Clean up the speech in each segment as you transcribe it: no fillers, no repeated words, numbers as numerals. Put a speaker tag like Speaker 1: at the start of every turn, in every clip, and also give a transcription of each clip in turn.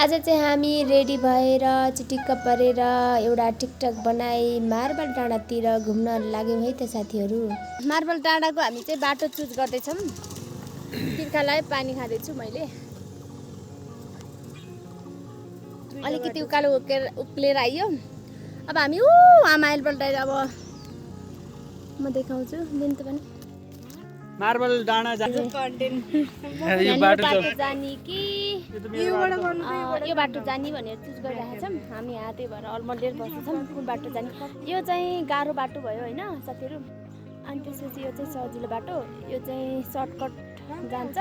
Speaker 1: आज चाहिँ हामी रेडी भएर चिटिक्क परेर एउटा टिकटक बनाई मार्बल डाँडातिर घुम्न लाग्यौँ है त साथीहरू। मार्बल डाँडाको हामी चाहिँ बाटो चुज गर्दैछौँ। तिर्खालाई पानी खाँदैछु मैले। अलिकति उकालो उक्लेर आइयो। अब हामी मार्बल डाँडा अब म देखाउँछु लिन त पनि
Speaker 2: मार्बल डाँडा जाने
Speaker 1: यो बाटो जाने कि यो बाटो जाने भनेर चुज गरिरहेको छौँ हामी। यहाँ त्यही भएर अलमल्लिएर बस्छौँ कुन बाटो जाने। यो चाहिँ गाह्रो बाटो भयो होइन साथीहरू। अनि त्यसपछि यो चाहिँ सजिलो बाटो, यो चाहिँ सर्टकट जान्छ।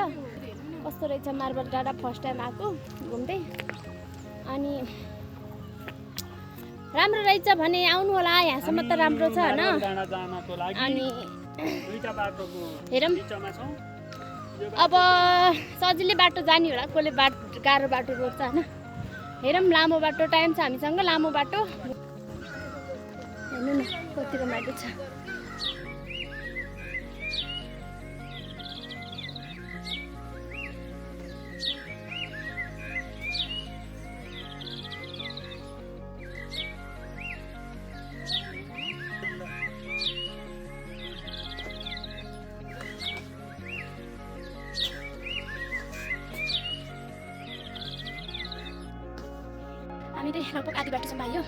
Speaker 1: कस्तो रहेछ मार्बल डाँडा, फर्स्ट टाइम आएको घुम्दै। अनि राम्रो रहेछ भने आउनु होला, यहाँसम्म त राम्रो छ होइन। अनि हेरौँ अब सजिलै बाटो जाने होला, कसले गाह्रो बाटो रोज्छ होइन। हेरौँ लामो बाटो टाइम छ हामीसँग, लामो बाटो हेर्नु न कतिको बाटो छ। हामी चाहिँ लगभग आधी बाटोसम्म आयो।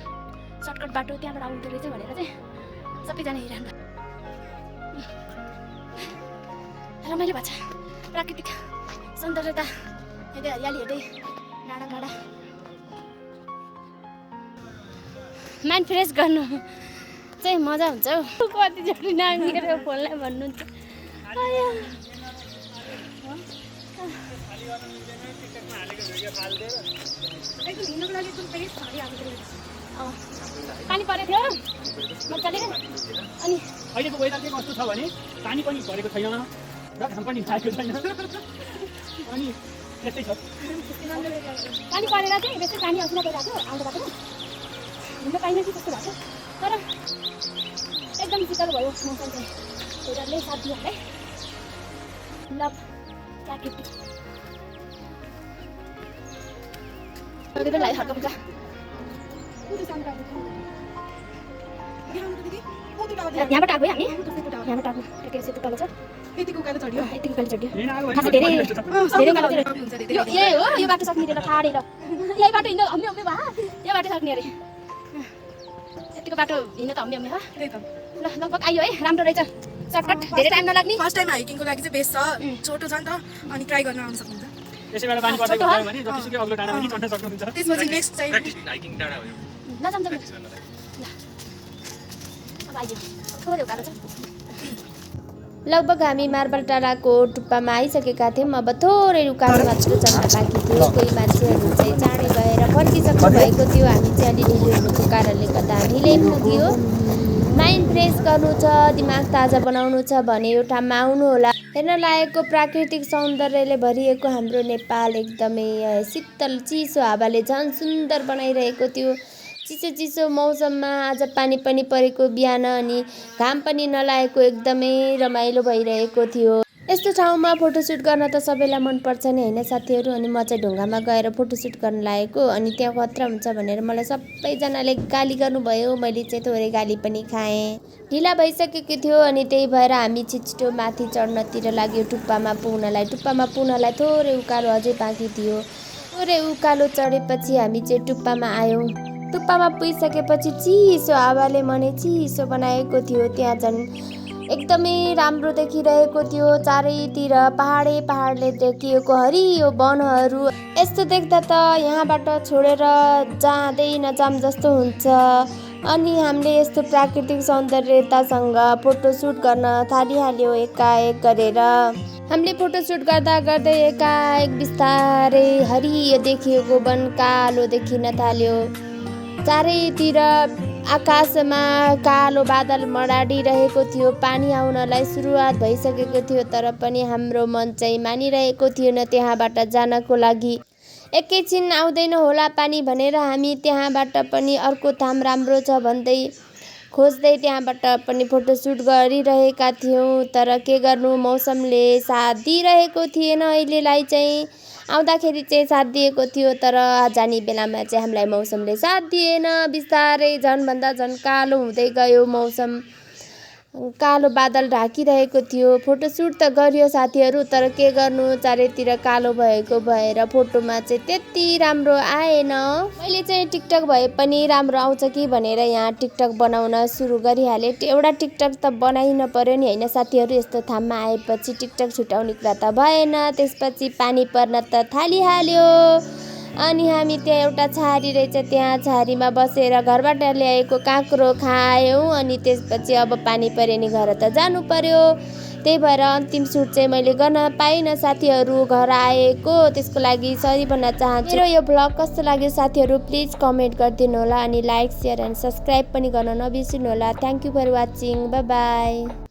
Speaker 1: सर्टकट बाटो त्यहाँबाट आउँदो रहेछ भनेर चाहिँ सबैजना हेरिरहनु भयो। रमाइलो भएको छ, प्राकृतिक सौन्दर्यता हेर्दै, हरियाली हेर्दै, डाँडा डाँडा माइन्ड फ्रेस गर्नु चाहिँ मजा हुन्छ हौ। कतिचोटि नाङ्गेर फोनलाई भन्नुहुन्छ पानी परेको थियो मजाले। अनि
Speaker 2: अहिलेको वेदर चाहिँ कस्तो छ भने पानी पनि परेको छैन र घाम पनि लागेको छैन। अनि त्यस्तै छ।
Speaker 1: पानी परेर चाहिँ बेसी पानी असिना परिरहेको थियो आउँदो बाटोमा हिँड्न पाइने कि जस्तो भएको। तर एकदम शीतल भयो मौसम चाहिँ। वेदरले साथ दियो हामीलाई। लभ प्राकृतिक हल्का फुल्का यहाँबाट आएको है हामी। यहाँबाट आएको के सेतो तल छ यतिको उकालो चढ्यो, यतिको उकालो चढ्यो। खासै धेरै उकालो यही हो। यो बाटो सक्ने रे ठाडेर यही बाटो हिँड्दा हम्मे हम्मे भा यो बाटो सक्ने अरे। यतिको बाटो हिँड्न त हम्मे हम्मे हो। त्यही त ल लगभग आइयो है, राम्रो रहेछ। सर्टकट धेरै टाइम नलाग्ने।
Speaker 3: फर्स्ट टाइम हाइकिङको लागि चाहिँ बेस्ट छ। छोटो छ नि त अनि ट्राई गर्न आउन सक्नुहुन्छ।
Speaker 2: यसै बेला पानी पर्दै गयो भने जतिसुकै अग्लो डाँडा पनि चढ्न सक्नुहुन्छ।
Speaker 3: त्यसपछि नेक्स्ट चाहिँ
Speaker 2: हाइकिङ डाँडा हो यो।
Speaker 1: ल जाम जाम। अब आइयो थोरै उकालो छ। लगभग हामी मार्बल डाँडाको टुप्पामा आइसकेका थियौँ। अब थोरै उकालो मात्र चढ्न बाँकी थियो। कोही मान्छेहरू चाहिँ चाँडै गएर फर्किसक्नु भएको थियो। हामी चाहिँ अलिअलि हुनुको कारणले गर्दा हामी लेट पुग्यो। माइन्ड फ्रेस गर्नु छ, दिमाग ताजा बनाउनु छ भने यो ठाउँमा आउनु होला। हेर्न लायकको प्राकृतिक सौन्दर्यले भरिएको हाम्रो नेपाल एकदमै शीतल चिसो हावाले झन् सुन्दर बनाइरहेको थियो। चिसो चिसो मौसममा आज पानी पनि परेको बिहान अनि घाम पनि नलागेको एकदमै रमाइलो भइरहेको थियो। यस्तो ठाउँमा फोटोसुट गर्न त सबैलाई मनपर्छ नि होइन साथीहरू। अनि म चाहिँ ढुङ्गामा गएर फोटोसुट गर्न लागेको। अनि त्यहाँ खतरा हुन्छ भनेर मलाई सबैजनाले गाली गर्नुभयो। मैले चाहिँ थोरै गाली पनि खाएँ। ढिला भइसकेको थियो अनि त्यही भएर हामी छिटो माथि चढ्नतिर लाग्यो टुप्पामा पुग्नलाई। टुप्पामा पुग्नलाई थोरै उकालो अझै बाँकी थियो। थोरै उकालो चढेपछि हामी चाहिँ टुप्पामा आयौँ। टुप्पामा पुगिसकेपछि चिसो हावाले मनै चिसो बनाएको थियो। त्यहाँ झन् एकदमै राम्रो देखिरहेको थियो। चारैतिर पहाडले देखिएको हरियो वनहरू। यस्तो देख्दा त यहाँबाट छोडेर जाँदै नजाम जस्तो हुन्छ। अनि हामीले यस्तो प्राकृतिक सौन्दर्यतासँग फोटोसुट गर्न थालिहाल्यो एकाएक गरेर। हामीले फोटोसुट गर्दा गर्दै एकाएक बिस्तारै हरियो देखिएको वन कालो देखिन थाल्यो। चारैतिर आकाशमा कालो बादल मडाडिरहेको थियो। पानी आउनलाई सुरुवात भइसकेको थियो तर पनि हाम्रो मन चाहिँ मानिरहेको थिएन त्यहाँबाट जानको लागि। एकैछिन आउँदैन होला पानी भनेर हामी त्यहाँबाट पनि अर्को ठाउँ राम्रो छ भन्दै खोज्दै त्यहाँबाट पनि फोटोसुट गरिरहेका थियौँ। तर के गर्नु मौसमले साथ दिइरहेको थिएन अहिलेलाई चाहिँ। आउँदाखेरि चाहिँ साथ दिएको थियो, तर जाने बेलामा चाहिँ हामीलाई मौसमले साथ दिएन। बिस्तारै झन्भन्दा झन् कालो हुँदै गयो मौसम। कालो बादल ढाकिरहेको थियो। फोटोसुट त गरियो साथीहरू, तर के गर्नु, चारैतिर कालो भएको भएर फोटोमा चाहिँ त्यति राम्रो आएन। मैले चाहिँ टिकटक भए पनि राम्रो आउँछ कि भनेर यहाँ टिकटक बनाउन सुरु गरिहालेँ। एउटा टिकटक त बनाइन पर्यो नि होइन साथीहरू। यस्तो ठाउँमा आएपछि टिकटक छुटाउने कुरा त भएन। त्यसपछि पानी पर्न त थालिहाल्यो। अनि हामी त्यहाँ एउटा छहारी रहेछ, त्यहाँ छहारीमा बसेर घरबाट ल्याएको काँक्रो खायौँ। अनि त्यसपछि अब पानी पऱ्यो नि घर त जानु पर्यो। त्यही भएर अन्तिम सुट चाहिँ मैले गर्न पाइनँ साथीहरू, घर आएको। त्यसको लागि सरी भन्न चाहन्छु। मेरो यो भ्लग कस्तो लाग्यो साथीहरू प्लिज कमेन्ट गरिदिनु होला। अनि लाइक, सेयर एन्ड सब्सक्राइब पनि गर्न नबिर्सिनु होला। Thank you for watching. Bye by.